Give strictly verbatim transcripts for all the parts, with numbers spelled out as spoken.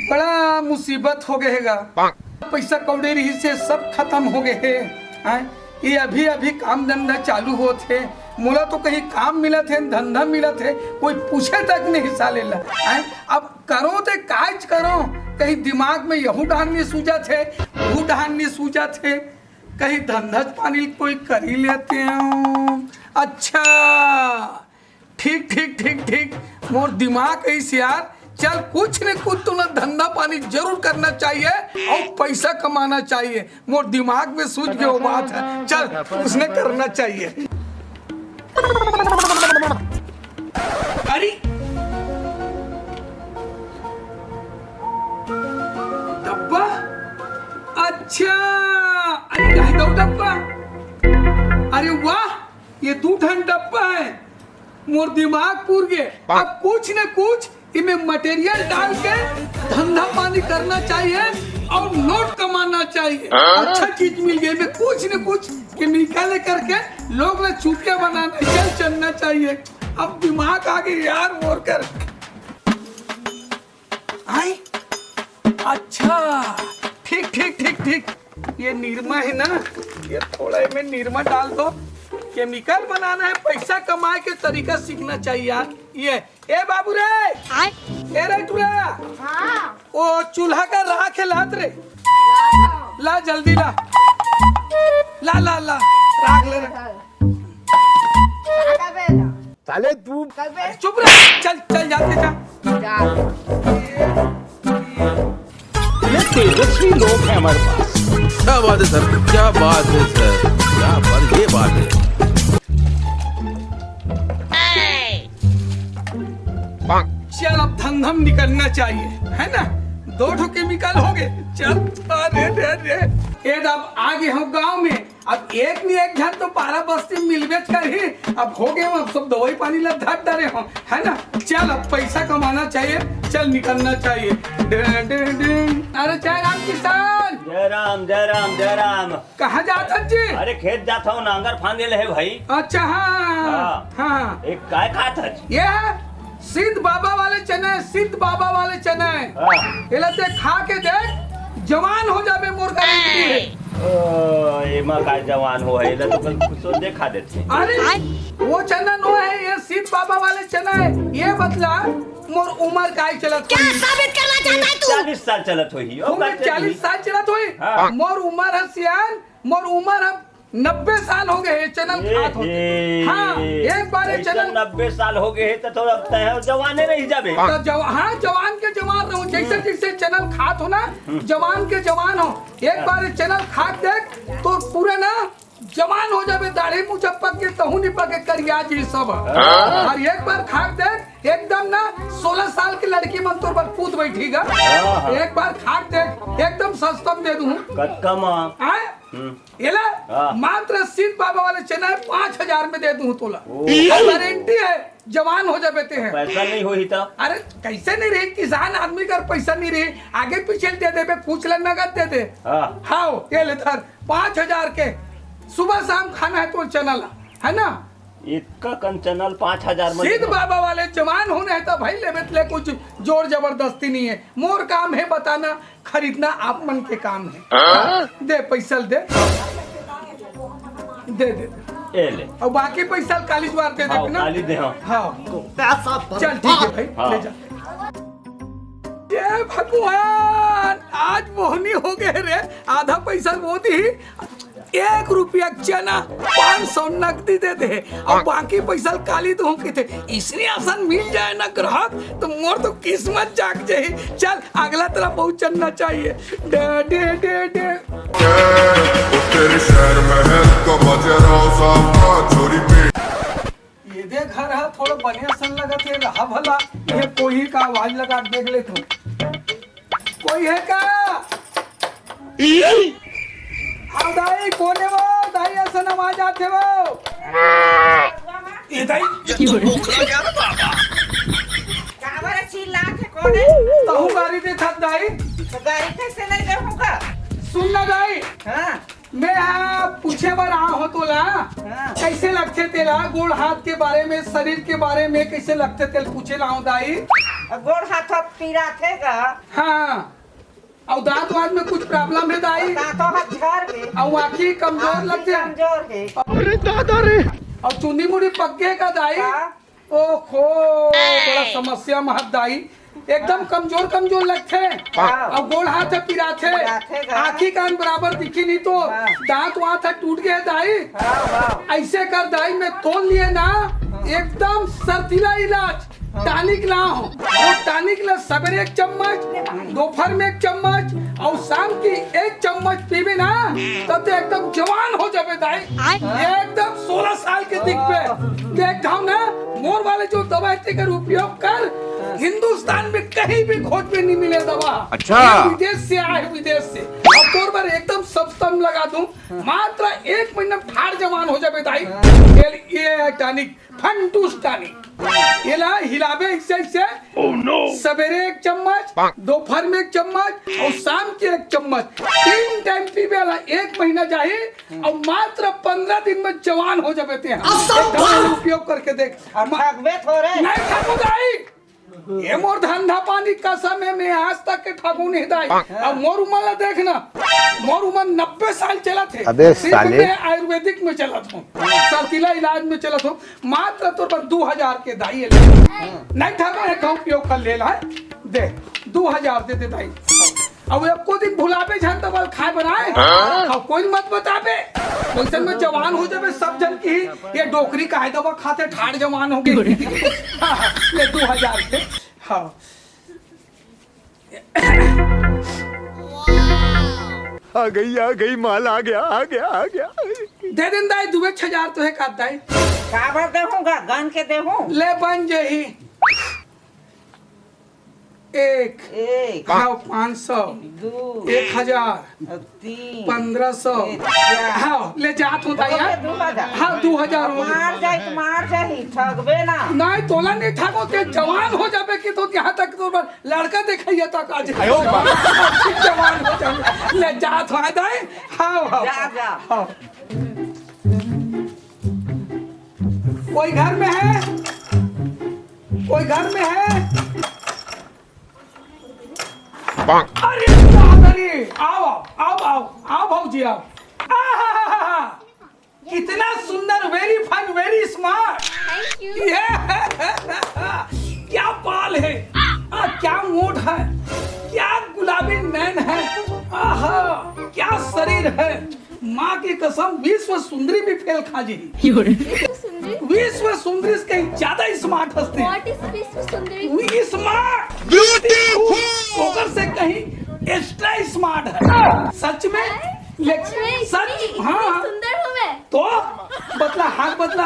बड़ा मुसीबत हो गए हे गा। पैसा कौड़ी रहिस हे, सब खतम हो गए हे। हैं? ये अभी अभी काम धंधा चालू होत हे, मोला तो कहीं काम मिलत हे, धंधा मिलत हे, कोई पूछे तक नहीं साले ला। हैं? अब करो ते काज करो, कहीं दिमाग में यहू डहन नहीं सूझत हे, वो डहन नहीं सूझत हे, कहीं धंधा पानी कोई कर ही लेते हो। अच्छा, ठीक ठीक ठीक ठीक, मोर दिमाग ऐसे यार, चल कुछ न कुछ तो ना धंधा पानी जरूर करना चाहिए और पैसा कमाना चाहिए। मोर दिमाग में सूझ गयो बात है, चल उसने करना चाहिए। अरे डब्बा, अच्छा, अरे रह दो डब्बा, अरे वाह, ये दू ठन डब्बा है। मोर दिमाग पूर गे। अब कुछ न कुछ इमे मटेरियल डाल के धंधा पानी करना चाहिए और नोट कमाना चाहिए। अच्छा चीज मिल गई, इमे कुछ न कुछ केमिकल करके लोग ला चूतिया बनाना, चल चलना चाहिए। अब दिमाग आ गई यार, और कर। आई? अच्छा, ठीक ठीक ठीक ठीक। ये निरमा है ना, ये थोड़ा इमे निरमा डाल दो। केमिकल बनाना है, पैसा कमाए के तरीका सीखना चाहिए यार। ये, ए बाबू रे, आय? ए रे टूरा, हाँ। ओ चूल्हा का राख है, लात रे। ला जल्दी ला। ला ला ला, राख ले रे। साले तू चुप रह, चल चल जाते जा। ये तेजस्वी लोग हैं हमारे पास। क्या बात है सर, क्या बात है सर, क्या बात, ये बात है। चल अब धंधम निकलना चाहिए, है ना? दो ठो केमिकल हो गए। चल, अरे रे रे, ये अब आ गए हम गांव में। अब एक नहीं एक झन तो पारा बस्ती मिलबेच करही। अब हो गए, अब सब दवाई पानी ला धर डरे हो, है ना? चल अब पैसा कमाना चाहिए, चल निकलना चाहिए। डे, डे, डे। अरे जय राम किसान। जय राम, जय राम, जय राम। कहाँ जात हस जी? अरे खेत जात हूँ, नांगर फांदे ले हे भाई। अच्छा हाँ हाँ। हाँ। एक काय खात हस? ये है सिद्ध बाबा वाले चना है, सिद्ध बाबा वाले चना है। हाँ। एला ते खा के देख, जवान हो जाबे, मोर गारंटी है। ओ, एमा का जवान हो है, एला तो कल कुछ देखा देते। अरे, वो चना नो है, ये सिद्ध बाबा वाले चना है। ये बतला, मोर उम्र काय चलत क्या होही? साबित करना चाहता है तू? चालीस साल चलत होही। ओ, उम्र बात चालीस साल चलत होही? हाँ। मोर उम्र है सियान, मोर उम्र अब नब्बे साल हो गए हे चनल ए, खात होते। ए, हाँ, एक बार ये ऐसा चनल नब्बे साल हो गए हे तो, तो अब तय हो जवाने रह जाबे। तो जवा-, हाँ, जवान के जवान रहो, जैसे जैसे चनल खात हो ना, जवान के जवान हो। एक बार ये चनल खात देख तो पूरा ना जवान हो जाबे, दाढ़ी मुछ पक के तहू नहीं पके करिया जी सब। हाँ। और एक बार खात देख एकदम ना सोलह साल की लड़की मन तोर पर कूद बैठी गा। हाँ, हाँ। एक बार खात देख एकदम सस्ता में दे दूँ। कतका मा? आय? हम्म। एला हाँ। मात्र सिद्ध बाबा वाले चना है, पाँच हजार में दे दूं तोला। ओ। गारंटी है, जवान हो जाबे ते हैं। पैसा नहीं होही त? अरे कैसे नहीं रही, किसान आदमी कर पैसा नहीं रही, आगे पीछे दे देबे, कुछ ला नगद दे दे। हाँ। हाँ, ये ले धर, पाँच हजार के सुबह शाम खाना है तो चना ला, है ना? इतका कन चनल पाँच हजार में सिद्ध देना। बाबा वाले जवान होने हैं तो भाई लेबे ले कुछ जोर जबरदस्ती नहीं है। मोर काम है बताना, खरीदना आप मन के काम है। हाँ? दे पैसा दे। दे दे। ए ले। और बाकी पैसा काली बार दे हाँ, देबे ना। काली दे, हाँ। हाँ। पैसा चल ठीक है भाई, हाँ। ले जा। ये भगवान, आज मोहनी हो गए रे, आधा पैसा वो दी, एक रुपया चना पाँच सौ नकदी दे दे और बाकी पैसा काली तो हूँ किथे। इसने आसान मिल जाए ना ग्राहक तो मोर तो किस्मत जाग जाए। चल अगला तरफ बहुत चलना चाहिए। डे, डे, डे, डे। तेरे शहर में है तो बजे रहो साहब, छोरी पे। ये दे घर हा थोड़ा बढ़िया सन लगत हे, रहा भला। ये कोई का आवाज लगा के देख ले तू। कोई है का? आओ दाई, कोने वो? दाई, असन आवाज आथे वो। ए दाई, ये तो बोकरा क्या रे बाबा? काबर चिल्लाथे कोने? तहू गारी देथस दाई। तो गारी कैसे नहीं देहूँगा? सुन ना दाई। हाँ। मैं हा पूछे बर आए हों तोला, हाँ। कैसे लगथे तेला, गोड़ हाथ के बारे में, शरीर के बारे में कैसे लगथे तेला पूछे ला आए हों दाई। अब गोड़ हाथ अब पिराथे का? हाँ। अउ दांत वांत में कुछ problem हे दाई? दांतों ह झर गे। अउ आँखी कमजोर आँखी लगथे? कमजोर हे। अरे दादा रे। अउ चुंदी मुड़ी पक गे का दाई? का? ओहो, बड़ा समस्या महत दाई। एकदम कमजोर कमजोर लगथे। हाँ। अउ गोड़ हाथ ह पिराथे। पिराथे का? आँखी कान बराबर दिखी नहीं तो। हाँ। दांत वांत ह टूट गे दाई। हाँ, हाँ। ऐसे कर दाई, मैं तोल लिए ना, हाँ। एकदम सर्दीला इलाज। हाँ। टॉनिक ला हो, वो टॉनिक ला सबेरे एक चम्मच, दोपहर में एक चम्मच अउ शाम की एक चम्मच पीबे ना, तब तो एकदम जवान हो जाबे दाई। आय। एकदम सोलह साल के दिखबे। देख धाम ना, मोर वाले जो दवा है तेकर उपयोग कर, हिंदुस्तान में कहीं भी खोज में नहीं मिले दवा। अच्छा। ये विदेश से आए, विदेश से। अब तोर बर एकदम सस्ता में लगा दूं, मात्र एक महीना में ठाड़ जवान हो जाबे दाई। ये, ये टॉनिक फंटूस टॉनिक। एला हिलाबे ऐसे, ऐसे। Oh, no! सबेरे एक चम्मच, दोपहर में एक चम्मच अउ शाम के एक चम्मच, तीन टाइम पीबे ला। एक महीना जाही अउ मात्र पंद्रह दिन में जवान हो जाबे ते। असंभव! एक बार उपयोग करके देख। अब ठगबे थोरे। नहीं ठगू दाई। ये मोर धंधा पानी कसम है, मैं आज तक के ठगू नहीं दाई। अब मोर उमर ला देख ना, मोर उमर नब्बे साल चलत हे। अबे सिर्फ साले। मैं आयुर्वेदिक में चलत हूँ, सर्दीला इलाज में चलत हूँ। मात्र तोर बर दू हजार के दाई ले। नहीं ठगो, एक उपयोग कर ले ला। दे, दू हजार दे दे दाई। अब एको दिन भुलाबे झन, त बल खाए बनाए। हाँ। अब कोई मत बताबे। वैसे में जवान हो जाबे, सब जन की ये डोकरी काहे दवा खाथे, ठाड़ जवान हो गई। हाँ, ले दू हजार के। हाँ। आ गई, आ गई, माल आ गया, आ गया, आ गया। दे दिन दाई, दुबे छह हजार तो है का दाई? काबर देहूं गा, गन के देहूं? ले बन जही। एक। एक। हाँ, पाँच सौ। दू। एक हजार। तीन। पंद्रह सौ। ए, चार। हाँ, ले जात होता हो गया यार। दू हजार। हाँ, दू हजार हो गया। मार जाए तो मार जाही, ठगबे ना। नहीं, तोला नहीं ठगो, ते जवान हो जाबे कि तो यहाँ तक तो लड़का देखइया तक आज। आयो बाप। जवान हो जाबे। ले जात हो दाई। हाँ, हाँ। जा, जा। हाँ। कोई घर में है? कोई घर में है? अरे बाप रे! आओ, आओ, आओ, आओ, आओ भौजी, आओ। आहाहाहा! कितना सुंदर, very fine, very smart। Thank you। ये क्या बाल है, आ, क्या मोट है, क्या गुलाबी नैन है, आहा, क्या शरीर है। माँ की कसम, विश्व सुंदरी भी फेल खा जी। विश्व सुंदरी? विश्व सुंदरी से कहीं ज्यादा स्मार्ट हस्ती। What is विश्व सुंदरी? Smart, beautiful. ओकर से कहीं एक्स्ट्रा स्मार्ट है। सच में? हैं? लेकिन सच में? सच, इतनी, हाँ। इतनी सुंदर हूँ मैं? तो बतला, हाथ बतला।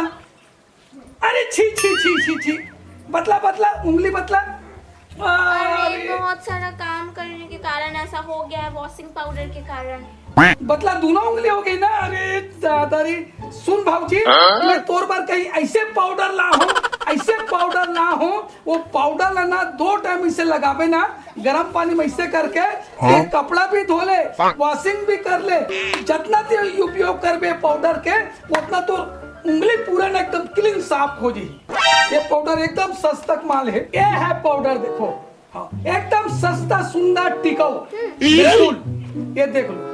अरे छी, छी, छी, छी, छी। बतला, बतला, उंगली बतला। अरे, अरे। बहुत सारा काम करने के कारण ऐसा हो गया है, वॉशिंग पाउडर के कारण। बतला, दोनों उंगली हो गई ना। अरे दादा रे, सुन भाऊजी, हाँ? मैं तोर बर कहीं ऐसे पाउडर ला हूँ, ऐसे पाउडर ला हूँ, वो पाउडर ला ना दो टाइम इसे लगाबे ना, गरम पानी में इसे करके हाँ? एक कपड़ा भी धो ले, वॉशिंग भी कर ले, जितना तेल उपयोग करबे पाउडर के, उतना तो उंगली पूरा ना एकदम क्लीन साफ हो जाई। ये पाउडर एकदम सस्ता माल है। ये है पाउडर, देखो, हाँ, एकदम सस्ता, सुंदर, टिकाऊ। हम्म। बिल्कुल, ये देख लो।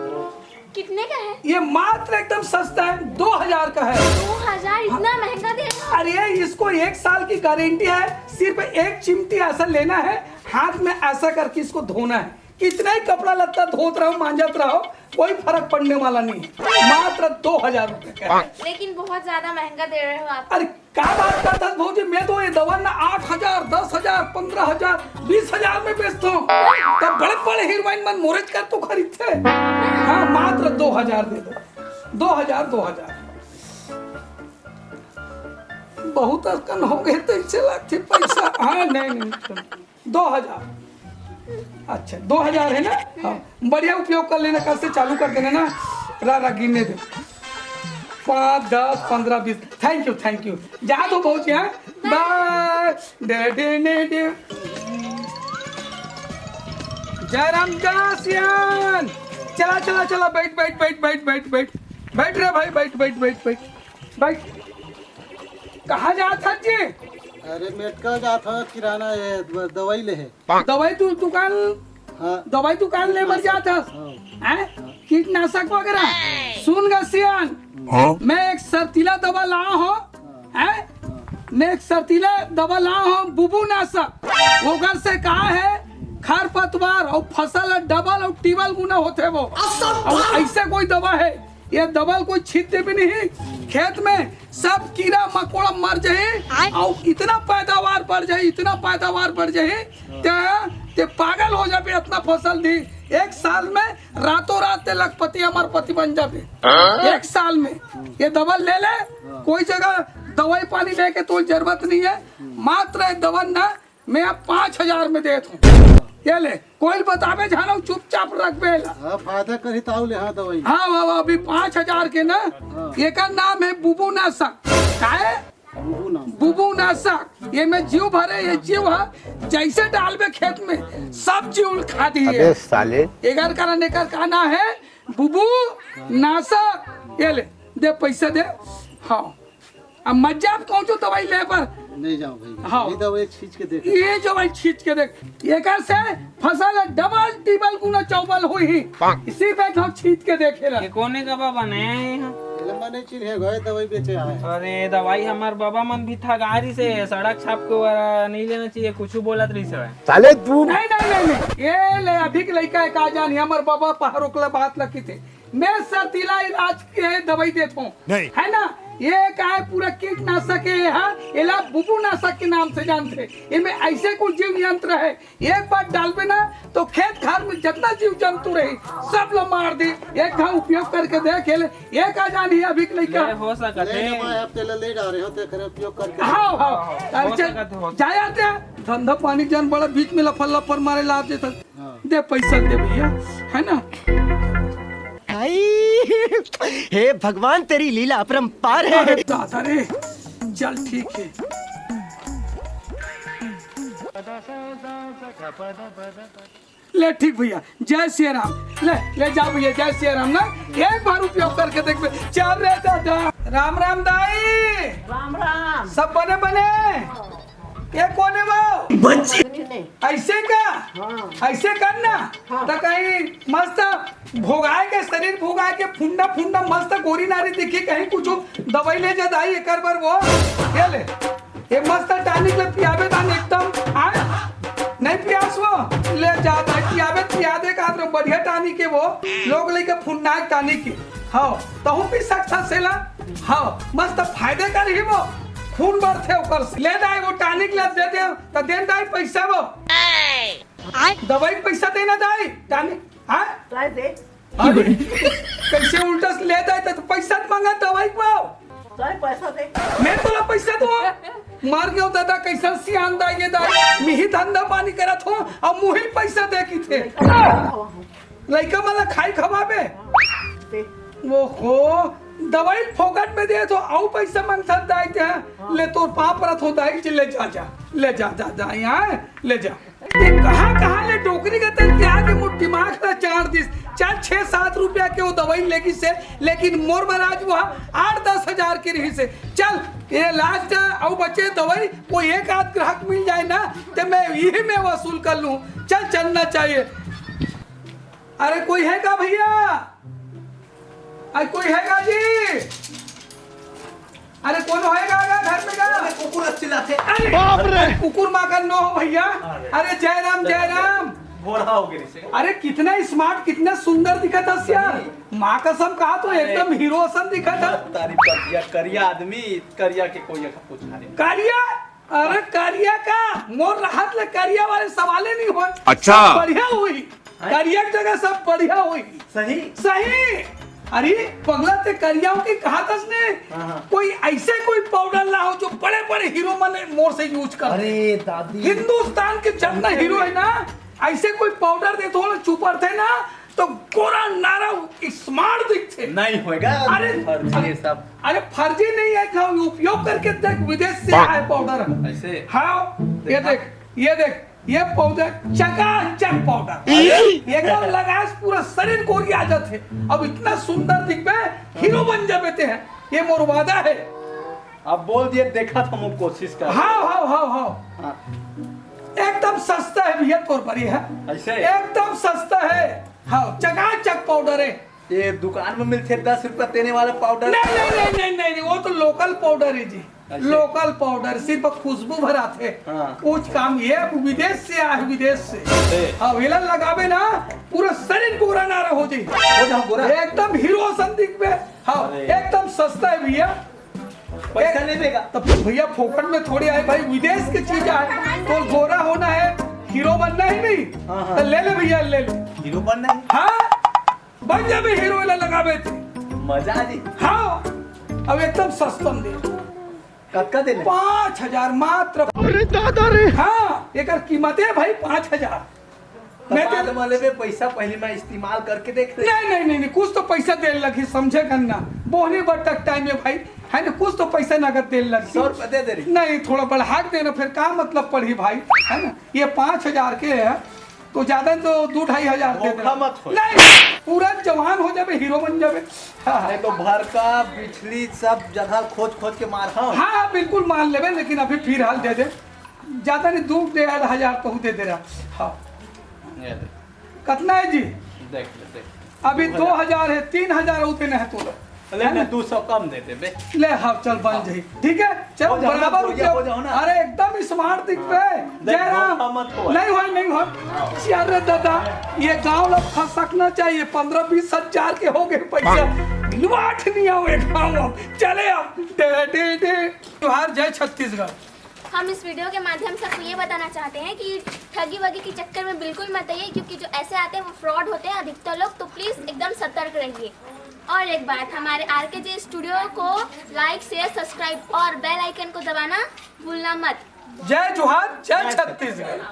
कितने का है? ये मात्र एकदम सस्ता है, दो हजार का है। दो हजार? इतना महंगा दे रहे हो? अरे, इसको एक साल की गारंटी है। सिर्फ एक चिमटी ऐसा लेना है, हाथ में ऐसा करके इसको धोना है। कितना ही कपड़ा लत्ता धोत रहो, मांजत रहो, कोई फर्क पड़ने वाला नहीं है। मात्र दो हजार रुपए का है। लेकिन बहुत ज्यादा महंगा दे रहे हो आप। अरे, का बात करत हस भौजी? मैं तो ये दवा ना आठ हजार, दस हजार, पंद्रह हजार, बीस हजार में बेचता हूँ। तब बड़े बड़े हीरोइन मन मोरेज कर तो खरीदते। हाँ, मात्र दो हजार दे दो। दो हजार, दो हजार। बहुत अकन हो गए, तो इसे लगते पैसा। हाँ, नहीं, नहीं। दो हजार। अच्छा, दो हजार है ना? हाँ, बढ़िया उपयोग कर लेना, कल से चालू कर देना ना। रा, रा, गिनने दे। पाँच, दस, पन्द्रह, बीस। Thank you, thank you। जा तो पहुंच गया। बाय। डे, डे, डे, डे। जयराम दास यान। चला, चला, चला, बैठ, बैठ, बैठ। बैठ रे भाई, बैठ, बैठ, बैठ, बैठ। बैठ। कहाँ जात हस जी? अरे मेटका जात हस किराना, ये दवाई ले हे। दवाई तू दुकान, हाँ। दवाई दुकान ले बर जात हस? हाँ। हैं? कीटनाशक वगैरह? सुन ग सियान, हाँ। मैं एक सरतीला दवा लाए हँव, हैं? मैं एक सरतीला दवा लाए हँव, बुबू नाशक। ओकर से का हे, खरपतवार अउ फसल ह डबल अउ टिबल गुना होथे वो। असंभव! अउ अइसे कोई दवा हे, ये दवा ल कोई छींच देबे नहीं, खेत में सब कीरा मकोड़ा मर जाही, आय। अउ इतना पैदावार बढ़ जाही, इतना पैदावार बढ़ जाही, ते, ते पागल हो जाबे, इतना फसल दिही। एक साल में रातों रात ते लखपति, अरबपति बन जाबे। हाँ। एक साल में ये दवा ले ले, हाँ। कोई जगह दवाई पानी लेके तो जरूरत नहीं हे, मात्र ये दवा ना मैं अब पाँच हजार में देत हँव। ये ले, कोई ल बताबे झन, चुपचाप रखबे एला। हाँ, फायदा करही त अउ ले, हाँ, दवाई। हाँ, हाँ, हाँ, अभी पाँच हजार के ना, हाँ। एकर नाम हे बुबू नाशक। का हे? बुबू नाशक। बुबू नाशक। ये में जीव भरे, ये जीव ह, जइसे डालबे खेत में, सब जीव ल खा दिही। अबे साले। एकर कारण एकर का नाम हे? बुबू नाशक। ये ले, दे पैसा दे। हाँ। अब मत जा, अब कहूँ दवाई ले बर। नहीं जाओ भाई, हाँ। ये दवाई छींच के देख। ये दवाई छींच के देख, एकर से फसल डबल टिबल गुना चौबल होही। इसी पे हम छींच के देखे ला। ये कोने का बाबा नया है यहाँ? ये लंबा नहीं चिन्हे गए, दवाई बेचे आए। अरे दवाई हमार बाबा मन भी थगारी से सड़क छाप के वाला नहीं लेना चाहिए, कुछ बोलत रही से। साले तू नहीं, नहीं, नहीं, नहीं। ये ले, अभी के लइका हे, का जानी, हमर बाबा पहाड़ ओकला बात लगी थे। मैं सरतीला इलाज के दवाई देत हँव। नहीं। है ना? ये का हे, पूरा कीटनाशक हे, हाँ? एला बुबू नाशक के नाम से जानथे। एमे अइसे कुछ जीव यंत्र हे, एक बार डालबे ना, तो खेत खार में जितना जीव जंतु रही, सब ला मार दी। एक घाव उपयोग करके देख ले, ये का जानी अभी के लइका। ले हो सकत ले हे। जब आप तेला ले डारे हो, तो एकर उपयोग करके हाँ, हाँ। हो अरे चल, सकत हे, हो सकत हे। जाए आते हैं। धंधा पानी जान बड़ा बीच में लफर लफर मारे ला आते थे। हाँ। दे पैसा दे भैया, है ना? आई, हे भगवान, तेरी लीला अपरंपार है। अरे दादा रे, चल ठीक है। ले ठीक भैया, जय सिया राम। ले, ले जा भैया, जय सिया राम ना। एक बार उपयोग करके देख बे। चल रे दादा। राम राम दाई। राम राम। सब बने बने? ये कोने वो? बच्ची। अइसे का? हाँ। अइसे कर ना। हाँ। त कहीं मस्त भोगाए के, शरीर भोगाए के, फुंडा फुंडा मस्त गोरी नारी दिखी, कहीं कुछ दवाई ले जा दाई एकर बर वो। ये ले। ये मस्त टॉनिक ले पियाबे दान एकदम, हाँ? नहीं पियास वो? ले जा दाई, पियाबे, पिया दे का तो बढ़िया टॉनिक हे वो। लोग लेके फुंडा टॉनिक हे। हाँ, तहूँ पी सकथस सेला। हाँ, मस्त फायदे करही वो। खून बढ़थे ओकर से। ले दाई वो टॉनिक ले दे दे, त दे दाई पैसा वो। आय। दवाई के पैसा देना दाई, टॉनिक, हाँ? काय दे? अरे, कइसे उल्टा से ले दाई, त पैसा मांगा दवाई के वो। काय पैसा दे? मैं तोला पैसा दूँ? मर गयो दादा, कइसन सियान दाई ये दाई। मिही धंधा पानी करत हँव, अब मुही पैसा दे किथे। लइका मन ला खाई खवाबे। दे। ओहो, दवाई फोकट में देत हँव, अउ पैसा मांगथस दाई ते, हाँ। ले तोर पाँव परत हँव दाई जी, ले जा, जा, ले जा, जा, जा, यहाँ ले जा। ये कहाँ, कहाँ ले डोकरी के तन के आके मोर दिमाग ला चार दिस। चल, छह सात रुपया के वो दवाई लेगिस हे, लेकिन मोर बर आज वो आठ दस हजार के रहिस हे। चल, ये लास्ट अउ बचे दवाई, कोई एक आध ग्राहक मिल जाए ना, त मैं यही में वसूल कर लूँ। चल, चलना चाहिए। अरे कोई हे का भैया? अरे कोई हे का जी? अरे कोनो हे का, का घर में का? अरे कुकुर चिल्लाथे। अरे बाप रे! कुकुर माँ का नो हो भैया। अरे। अरे जय राम, जय राम। बूढ़ा हो गए से। अरे कितना स्मार्ट, कितना सुंदर दिखत हस यार। माँ कसम कहा तो अरे। एकदम हीरो असन दिखत हस। तारीफ कर दिया, करिया आदमी, करिया के कोई ऐसा कुछ नहीं। करिया? अरे करिया का, मोर रहत ले करिया वाले सवाले नहीं होय। अच्छा। सब बढ़िया होही। हैं? करिया के जगह सब बढ़िया होही। सही? सही। अरे पगला ते करिया हो के कहा तस ने? हाँ, हाँ। कोई ऐसे कोई पाउडर लाओ जो बड़े बड़े हीरो मन मोर से यूज कर। अरे दादी। हिंदुस्तान के जितना हीरो है ना, ऐसे कोई पाउडर दे तो चुपरथे ना, तो गोरा नारा स्मार्ट दिखथे। नहीं होएगा, अरे, फर्जी ये सब। अरे फर्जी नहीं है, खाओ, उपयोग करके देख, विदेश से आए पाउडर। ऐसे? हाँ, ये देखा? देख, ये देख, ये पाउडर चकाचक पाउडर। अरे? ये कर लगास पूरा शरीर गोरिया जाथे। अब इतना सुंदर दिखबे, हीरो बन जाबे ते हैं, ये मोर वादा है। अब बोल दिए, देखा था, हम कोशिश कर। हाँ हाँ हाँ हाँ। हाँ। एकदम सस्ता है भैया, तोर बर ये है। ऐसे? एकदम सस्ता है। हाँ, चकाचक पाउडर है। ये दुकान में मिलते दस रुपया देने वाला पाउडर। नहीं नहीं नहीं नहीं नहीं नहीं, वो तो लोकल पाउडर है जी। अच्छा। लोकल पाउडर सिर्फ खुशबू भर आते। हाँ। कुछ काम ये विदेश से आए, विदेश से। ए। हाँ, वेला लगावे ना, पूरा शरीर गोरा नारा हो जाए। हो जाओ गोरा। एकदम हीरो सन दिखबे। हाँ, अरे। एकदम सस्ता है भैया। पैसा नहीं देगा। तब भैया फोकट में थोड़ी आए भाई, विदेश की चीज आए। तो गोरा होना है, हीरो बनना है नहीं, हाँ, हाँ। तो ले ले भैया, ले ले। हीरो बनना है। हाँ, बन जाबे हीरो, ला लगाबे ते। मजा आ जी। हाँ, अब एकदम सस्ता में दे। कतका देने? पाँच हजार मात्र। अरे दादा रे। हाँ, एकर कीमत है भाई पाँच हजार। तो मैं बाद तो में लेबे पैसा, पहले मैं इस्तेमाल करके देख ले। नहीं नहीं नहीं नहीं, कुछ तो पैसा दे लगी, समझे करना। बोहनी बट्टक टाइम में भाई, है ना, कुछ तो पैसा नगद दे लगी। सौ रुपया दे दे रही। नहीं, थोड़ा बढ़ा के देना, फिर का मतलब पड़ी भाई, है ना? ये पाँच हजार के है, तो ज्यादा तो दो ढाई हजार दे धोखा देना। मत हो। नहीं, पूरा जवान हो जाबे, हीरो बन जाबे। हाँ, नहीं तो भर का बिछली सब जगह खोज खोज के मार। हाँ। हाँ हाँ, बिल्कुल मान लेबे, लेकिन अभी फिलहाल दे दे, ज्यादा नहीं, दो डेढ़ हजार तो दे दे रहा। हाँ, ये दे। कितना है जी? देख ले, देख। अभी दो हजार है, तीन हजार होते नहीं तो ले ना, दो सौ कम दे दे बे। ले, हाँ, चल बन जाई, ठीक है, चल हो जाओ ना, बराबर हो रुक जाओ, जाओ। हो जाओ ना। अरे एकदम स्मार्ट दिखबे। देख, जयराम, धोखा मत हो। नहीं होय, नहीं होय। अरे दादा, ये गांव लोग फंसकना चाहिए, पन्द्रह बीस हजार के हो गए पैसा। लुआठ नहीं आओ एक गाँव में। चले अब। डे, डे, डे। जोहार, जय छत्तीसगढ़। हम इस वीडियो के माध्यम से आपको ये बताना चाहते हैं कि ठगी वगी के चक्कर में बिल्कुल मत आइए, क्योंकि जो ऐसे आते हैं वो फ्रॉड होते हैं अधिकतर लोग। तो प्लीज एकदम सतर्क रहिए। और एक बात, हमारे आर के जे स्टूडियो को लाइक, शेयर, सब्सक्राइब और बेल आइकन को दबाना भूलना मत। जय जोहार, जय छत्तीसगढ़।